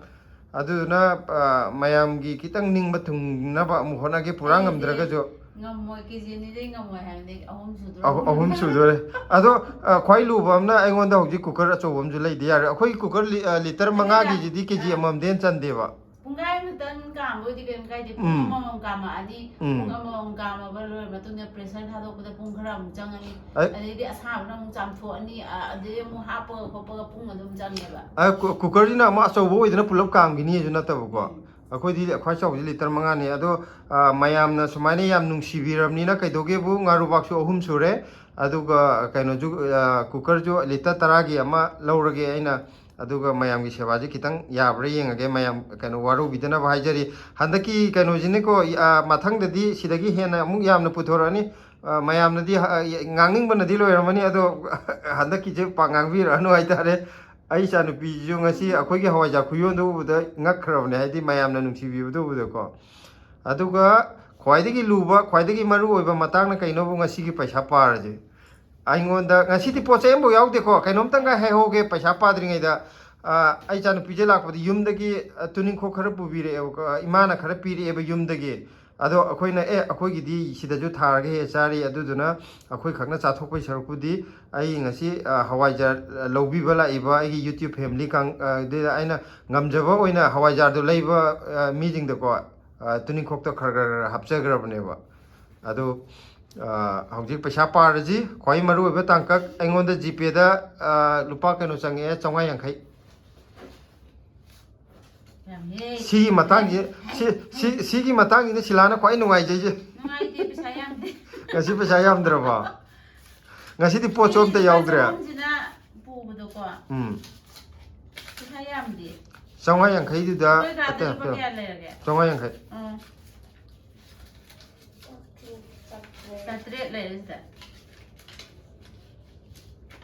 ꯑꯗꯨꯗꯨꯅ, ꯑ, ꯃꯌꯥꯝꯒꯤ ꯈꯤꯇꯪ ꯅꯤꯡꯕ ꯊꯨꯡꯅꯕ ꯑꯃꯨꯛ ꯍꯣꯠꯅꯒꯦ, ꯄꯨꯔꯥ ꯑꯩꯗꯤ ꯉꯝꯗ꯭ꯔꯒꯁꯨ꯫ ꯉꯝꯃꯣꯏ, ꯀꯦ ꯖꯤ ꯑꯅꯤꯗꯩ ꯉꯝꯃꯣꯏ ꯍꯥꯏꯕꯅꯤ, ꯑꯍꯨꯝ ꯁꯨꯗꯣꯔꯦ꯫ ꯑꯍꯨ-, ꯑꯍꯨꯝ ꯁꯨꯗꯣꯔꯦ꯫ ꯑꯗꯣ, ꯑ, ꯈ꯭ꯋꯥꯏ ꯂꯨꯕ ꯑꯃꯅ, ꯑꯩꯉꯣꯟꯗ ꯍꯧꯖꯤꯛ cooker ꯑꯆꯧꯕ ꯑꯃꯁꯨ ꯂꯩꯗꯤ ꯌꯥꯔꯦ꯫ ꯑꯩꯈꯣꯏꯒꯤ cooker ꯂꯤ-, ꯑ, ꯂꯤꯇꯔ ꯃꯉꯥꯒꯤꯁꯤꯗꯤ ꯀꯦ ꯖꯤ ꯑꯃꯃꯝꯗꯩ ꯍꯦꯟꯅ ꯆꯟꯗꯦꯕ꯫ ꯄꯨꯡꯈꯥꯏ ꯑꯃꯇꯪ ꯀꯥꯝꯕ ꯑꯣꯏꯗꯤ ꯀꯩꯝ ꯀꯥꯏꯗꯦ, ꯄꯨꯡ ꯎꯝ꯫ ꯑꯃꯃꯝ ꯀꯥꯝꯃꯛꯑꯅꯤ꯫ ꯎꯝ꯫ ꯄꯨꯡ ꯑꯃꯃꯝ ꯀꯥꯝꯃꯕ ꯂꯣꯏꯔ ꯃꯇꯨꯡꯗ pressure ꯊꯥꯗꯣꯛꯄꯗ ꯄꯨꯡ ꯈꯔ ꯑꯃꯨꯛ ꯆꯪꯉꯅꯤ꯫ ꯑꯩ ꯑꯗꯩꯗꯤ ꯑꯁꯥꯕꯅ ꯑꯃꯨꯛ ꯆꯥꯝꯊꯣꯛꯑꯅꯤ, ꯑ-, ꯑꯗꯩ ꯑꯃꯨꯛ ꯍꯥꯞꯄꯒ ꯈꯣꯠꯄꯒ ꯄꯨꯡ ꯑꯗꯨꯝ ꯆꯪꯉꯦꯕ꯫ ꯑ, ꯀꯨ-, cookerꯁꯤꯅ ꯑꯃꯨꯛ ꯑꯆꯧꯕ ꯑꯣꯏꯗꯅ ꯄꯨꯂꯞ ꯀꯥꯝꯈꯤꯅꯤꯁꯨ ꯅꯠꯇꯕꯀꯣ꯫ ꯎꯝ꯫ ꯑꯩꯈꯣꯏꯗꯤ ꯈ꯭ꯋꯥꯏ ꯆꯥꯎꯕꯁꯤ ꯂꯤꯇꯔ ꯃꯉꯥꯅꯤ꯫ ꯑꯗꯣ, ꯑ, ꯃꯌꯥꯝꯅ ꯁꯨꯃꯥꯏꯅ ꯌꯥꯝ ꯅꯨꯡꯁꯤꯕꯤꯔꯕꯅꯤꯅ, ꯀꯩꯗꯧꯒꯦꯕꯨ, ꯉꯥꯔꯨꯕꯥꯛꯁꯨ ꯑꯍꯨꯝ ꯁꯨꯔꯦ, ꯑꯗꯨꯒ ꯀꯩꯅꯣꯁꯨ, ꯑ, cookerꯁꯨ ꯂꯤꯇꯔ ꯇꯔꯥꯒꯤ ꯑꯃ ꯂꯧꯔꯒꯦ ꯑꯩꯅ꯫ ꯑꯗꯨꯒ ꯃꯌꯥꯝꯒꯤ ꯁꯦꯕꯥꯁꯤ ꯈꯤꯇꯪ ꯌꯥꯕ꯭ꯔꯥ ꯌꯦꯡꯉꯒꯦ, ꯃꯌꯥꯝ ꯀꯩꯅꯣ ꯋꯥꯔꯧꯕꯤꯗꯅꯕ ꯍꯥꯏꯖꯔꯤ꯫ ꯍꯟꯗꯛꯀꯤ ꯀꯩꯅꯣꯁꯤꯅꯀꯣ, ꯑ, ꯃꯊꯪꯗꯗꯤ ꯁꯤꯗꯒꯤ ꯍꯦꯟꯅ ꯑꯃꯨꯛ ꯌꯥꯝꯅ ꯄꯨꯊꯣꯔꯛꯑꯅꯤ꯫ ꯑ, ꯃꯌꯥꯝꯅꯗꯤ, ꯑ, ꯉꯥꯡꯅꯤꯡꯕꯅꯗꯤ ꯂꯣꯏꯔꯝꯃꯅꯤ, ꯑꯗꯣ ꯍꯟꯗꯛꯀꯤꯁꯦ ꯄꯥꯛ ꯉꯥꯡꯕꯤꯔꯛꯑꯅꯨ ꯍꯥꯏꯇꯥꯔꯦ꯫ ꯑꯩ ꯏꯆꯥꯅꯨꯄꯤꯁꯤꯁꯨ ꯉꯁꯤ ꯑꯩꯈꯣꯏꯒꯤ ꯍꯋꯥꯏꯖꯥꯔ ꯈꯨꯌꯣꯟꯗꯣ ꯎꯕꯗ ꯉꯛꯈ꯭ꯔꯕꯅꯦ, ꯍꯥꯏꯗꯤ ꯃꯌꯥꯝꯅ ꯅꯨꯡꯁꯤꯕꯤꯕꯗꯣ ꯎꯕꯗꯀꯣ꯫ ꯑꯗꯨꯒ ꯈ꯭ꯋꯥꯏꯗꯒꯤ ꯂꯨꯕ, ꯈ꯭ꯋꯥꯏꯗꯒꯤ ꯃꯔꯨ ꯑꯣꯏꯕ ꯃꯇꯥꯡꯅ ꯀꯩꯅꯣꯕꯨ, ꯉꯁꯤꯒꯤ ꯄꯩꯁꯥ ꯄꯥꯔꯁꯦ꯫ ꯑꯩꯉꯣꯟꯗ ꯉꯁꯤꯗꯤ ꯄꯣꯠ ꯆꯩ ꯑꯃꯐꯥꯎ ꯌꯥꯎꯗꯦꯀꯣ꯫ ꯀꯩꯅꯣꯝꯇꯪꯒ ꯍꯥꯏꯍꯧꯒꯦ, ꯄꯩꯁꯥ ꯄꯥꯗ꯭ꯔꯤꯉꯩꯗ, ꯑ, ꯑꯩ ꯏꯆꯥꯅꯨꯄꯤꯁꯦ ꯂꯥꯛꯄꯗ ꯌꯨꯝꯗꯒꯤ, ꯑ, ꯇꯨꯅꯤꯡꯈꯣꯛ ꯈꯔ ꯄꯨꯕꯤꯔꯛꯑꯦꯕꯀꯣ, ꯏꯃꯥꯅ ꯈꯔ ꯄꯤꯔꯛꯑꯦꯕ ꯌꯨꯝꯗꯒꯤ꯫ ꯑꯗꯣ ꯑꯩꯈꯣꯏꯅ, "ꯑꯦ, ꯑꯩꯈꯣꯏꯒꯤꯗꯤ ꯁꯤꯗꯁꯨ ꯊꯥꯔꯒ ꯍꯦꯛ ꯆꯥꯔꯤ, ꯑꯗꯨꯗꯨꯅ ꯑꯩꯈꯣꯏ ꯈꯛꯅ ꯆꯥꯊꯣꯛꯄꯩ ꯁꯔꯨꯛꯄꯨꯗꯤ ꯑꯩ ꯉꯁꯤ, ꯑ, ꯍꯋꯥꯏꯖꯥꯔ, ꯑ, ꯂꯧꯕꯤꯕ ꯂꯥꯛꯏꯕ ꯑꯩꯒꯤ YouTube family ꯀꯥꯡ-, ꯑ, ꯑꯗꯨꯗ ꯑꯩꯅ ꯉꯝꯖꯕ ꯑꯣꯏꯅ ꯍꯋꯥꯏꯖꯥꯔꯗꯣ ꯂꯩꯕ, ꯑ, ꯃꯤꯁꯤꯡꯗꯀꯣ, ꯑ, ꯇꯨꯅꯤꯡꯈꯣꯛꯇꯣ ꯈꯔ ꯈꯔ ꯈꯔ ꯍꯥꯞꯆꯈ꯭ꯔꯕꯅꯦꯕ"꯫ ꯑꯗꯣ ꯑ, ꯍꯧꯖꯤꯛ ꯄꯩꯁꯥ ꯄꯥꯔꯁꯤ꯫ ꯈ꯭ꯋꯥꯏ ꯃꯔꯨꯑꯣꯏꯕ ꯇꯥꯡꯀꯛ, ꯑꯩꯉꯣꯟꯗ ꯖꯤꯄꯦꯗ, ꯑ, ꯂꯨꯄꯥ ꯀꯩꯅꯣ ꯆꯪꯉꯛꯑꯦ, ꯆꯥꯝꯃꯉꯥ ꯌꯥꯡꯈꯩ꯫ ꯌꯥꯝꯃꯤꯍꯦ꯫ ꯁꯤꯒꯤ ꯃꯇꯥꯡꯁꯤ, ꯁꯤ, ꯁꯤ, ꯁꯤꯒꯤ ꯃꯇꯥꯡꯁꯤꯅ ꯁꯤꯂꯥꯅ ꯈ꯭ꯋꯥꯏ ꯅꯨꯡꯉꯥꯏꯖꯩꯁꯦ꯫ ꯅꯨꯡꯉꯥꯏꯇꯦ, ꯄꯩꯁꯥ ꯌꯥꯝꯗꯦ꯫ ꯉꯁꯤ ꯄꯩꯁꯥ ꯌꯥꯝꯗ꯭ꯔꯕꯣ? ꯉꯁꯤꯗꯤ ꯄꯣꯠꯁꯨ ꯑꯝꯇ ꯌꯥꯎꯗ꯭ꯔꯦ꯫ ꯆꯍꯨꯝꯁꯤꯅ ꯄꯨꯕꯗꯣꯀꯣ꯫ ꯎꯝ꯫ ꯄꯩꯁꯥ ꯌꯥꯝꯗꯦ꯫ ꯆꯥꯝꯃꯉꯥ ꯌꯥꯡꯈꯩꯗꯨꯗ ꯑꯩꯈꯣꯏ ꯀꯥꯗ ꯑꯇꯩ ꯂꯨꯄꯥ ꯍꯥꯞꯄꯤꯔꯣ꯫ ꯀꯌꯥ ꯂꯩꯔꯒꯦ? ꯆꯥꯝꯃꯉꯥ ꯌꯥꯡꯈꯩ꯫ ꯑꯥ꯫ ꯆꯥꯇ꯭ꯔꯦꯠ ꯂꯩꯔꯦ ꯁꯤꯗ꯫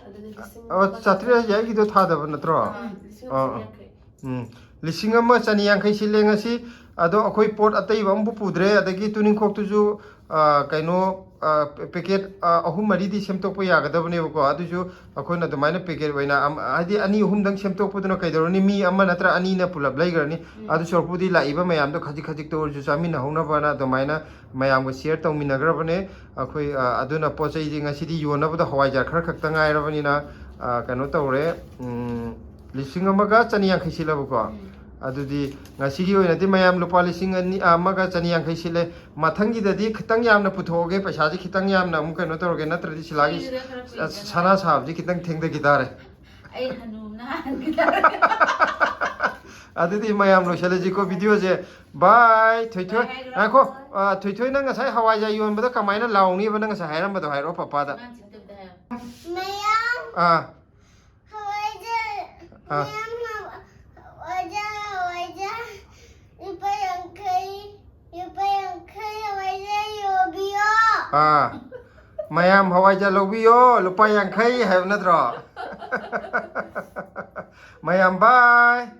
ꯑꯗꯨꯗꯤ ꯂꯤꯁꯤꯡ ꯑ, ꯆꯥꯇ꯭ꯔꯦꯠ ꯍꯥꯏꯁꯦ ꯑꯩꯒꯤꯗꯣ ꯊꯥꯗꯕ ꯅꯠꯇ꯭ꯔꯣ? ꯑꯥ, ꯂꯤꯁꯤꯡ ꯑꯥ, ꯑꯃ ꯑꯥ꯫ ꯌꯥꯡꯈꯩ꯫ ꯎꯝ꯫ ꯂꯤꯁꯤꯡ ꯑꯃ ꯆꯅꯤ ꯌꯥꯡꯈꯩ ꯁꯤꯜꯂꯦ ꯉꯁꯤ꯫ ꯑꯗꯣ ꯑꯩꯈꯣꯏ ꯄꯣꯠ ꯑꯇꯩꯕ ꯑꯃꯐꯥꯎ ꯄꯨꯗ꯭ꯔꯦ꯫ ꯑꯗꯒꯤ ꯇꯨꯅꯤꯡꯈꯣꯛꯇꯨꯁꯨ, ꯑ, ꯀꯩꯅꯣ, ꯑ, ꯄꯦꯀꯦꯠ, ꯑ, ꯑꯍꯨꯝ ꯃꯔꯤꯗꯤ ꯁꯦꯝꯗꯣꯛꯄ ꯌꯥꯒꯗꯕꯅꯦꯕꯀꯣ꯫ ꯑꯗꯨꯁꯨ ꯑꯩꯈꯣꯏꯅ ꯑꯗꯨꯃꯥꯏꯅ ꯄꯦꯀꯦꯠ ꯑꯣꯏꯅ ꯑꯝ-, ꯍꯥꯏꯗꯤ ꯑꯅꯤ ꯑꯍꯨꯝꯗꯪ ꯁꯦꯝꯗꯣꯛꯄꯗꯨꯅ ꯀꯩꯗꯧꯔꯅꯤ? ꯃꯤ ꯑꯃ ꯅꯠꯇ꯭ꯔ ꯑꯅꯤꯅ ꯄꯨꯂꯞ ꯂꯩꯈ꯭ꯔꯅꯤ꯫ ꯑꯗꯨ ꯁꯔꯨꯛꯄꯨꯗꯤ ꯂꯥꯛꯏꯕ ꯃꯌꯥꯝꯗꯣ ꯈꯖꯤꯛ ꯈꯖꯤꯛꯇ ꯑꯣꯏꯔꯁꯨ ꯆꯥꯃꯤꯟꯅꯍꯧꯅꯕꯅ ꯑꯗꯨꯃꯥꯏꯅ ꯃꯌꯥꯝꯒ ꯁꯤꯌꯔ ꯇꯧꯃꯤꯟꯅꯈ꯭ꯔꯕꯅꯦ꯫ ꯑꯩꯈꯣꯏ, ꯑ, ꯑꯗꯨꯅ ꯄꯣꯠ ꯆꯩꯗꯤ ꯉꯁꯤꯗꯤ ꯌꯣꯟꯅꯕꯗ ꯍꯋꯥꯏꯖꯥꯔ ꯈꯔ ꯈꯛꯇ ꯉꯥꯏꯔꯕꯅꯤꯅ, ꯑ, ꯀꯩꯅꯣ ꯇꯧꯔꯦ, ꯎꯝ, ꯂꯤꯁꯤꯡ ꯑꯃꯒ ꯆꯅꯤ ꯌꯥꯡꯈꯩ ꯁꯤꯜꯂꯕꯀꯣ꯫ ꯑꯗꯨꯗꯤ ꯉꯁꯤꯒꯤ ꯑꯣꯏꯅꯗꯤ ꯃꯌꯥꯝ ꯂꯨꯄꯥ ꯂꯤꯁꯤꯡ ꯑꯅꯤ, ꯑ, ꯑꯃꯒ ꯆꯅꯤ ꯌꯥꯡꯈꯩ ꯁꯤꯜꯂꯦ꯫ ꯃꯊꯪꯒꯤꯗꯗꯤ ꯈꯤꯇꯪ ꯌꯥꯝꯅ ꯄꯨꯊꯣꯛꯑꯒꯦ, ꯄꯩꯁꯥꯁꯦ ꯈꯤꯇꯪ ꯌꯥꯝꯅ ꯑꯃꯨꯛ ꯀꯩꯅꯣ ꯇꯧꯔꯒꯦ, ꯅꯠꯇ꯭ꯔꯗꯤ ꯁꯤꯂꯥꯒꯤ, ꯀꯨꯏꯔꯦ, ꯈꯔ ꯀꯨꯏꯔꯦ꯫ ꯑ, ꯁꯅꯥ ꯁꯥꯕꯁꯦ ꯈꯤꯇꯪ ꯊꯦꯡꯊꯈꯤ ꯇꯥꯔꯦ꯫ ꯑꯩ ꯍꯅꯨꯅ ꯍꯥꯟꯈꯤꯗ꯫ ꯑꯗꯨꯗꯤ ꯃꯌꯥꯝ ꯂꯣꯏꯁꯤꯜꯂꯁꯤꯀꯣ ꯚꯤꯗꯤꯑꯣꯁꯦ꯫ ꯕꯥꯏ, ꯊꯣꯏꯊꯣꯏ꯫ ꯕꯥꯏ ꯍꯥꯏꯔꯣ꯫ ꯉꯥꯏꯈꯣ, ꯑ, ꯊꯣꯏꯊꯣꯏꯅ ꯉꯁꯥꯏ ꯍꯋꯥꯏꯖꯥꯔ ꯌꯣꯟꯕꯗ ꯀꯃꯥꯏꯅ ꯂꯥꯎꯅꯤꯕ ꯅꯪ ꯉꯁꯥꯏ ꯍꯥꯏꯔꯝꯕꯗꯣ ꯍꯥꯏꯔꯣ ꯄꯄꯥꯗ꯫ ꯑꯉꯥꯡꯁꯤꯡꯗ ꯑꯝꯇ ꯍꯥꯏꯌꯣ꯫ ꯃꯌꯥꯝ ꯑꯥ, ꯍꯋꯥꯏꯖꯥꯔ ꯑꯥ꯫ ꯃꯌꯥꯝ ꯍꯋꯥꯏꯖꯥꯔ ꯍꯋꯥꯏꯖꯥꯔ ꯂꯨꯄꯥ ꯌꯥꯡꯈꯩ ꯂꯨꯄꯥ ꯌꯥꯡꯈꯩ ꯍꯋꯥꯏꯖꯥꯔ ꯌꯣꯟꯕꯤꯌꯣ꯫ ꯑꯥ, ꯃꯌꯥꯝ ꯍꯋꯥꯏꯖꯥꯔ ꯂꯧꯕꯤꯌꯣ, ꯂꯨꯄꯥ ꯌꯥꯡꯈꯩ ꯍꯥꯏꯕ ꯅꯠꯇ꯭ꯔꯣ? ꯃꯌꯥꯝ ꯕꯥꯏ꯫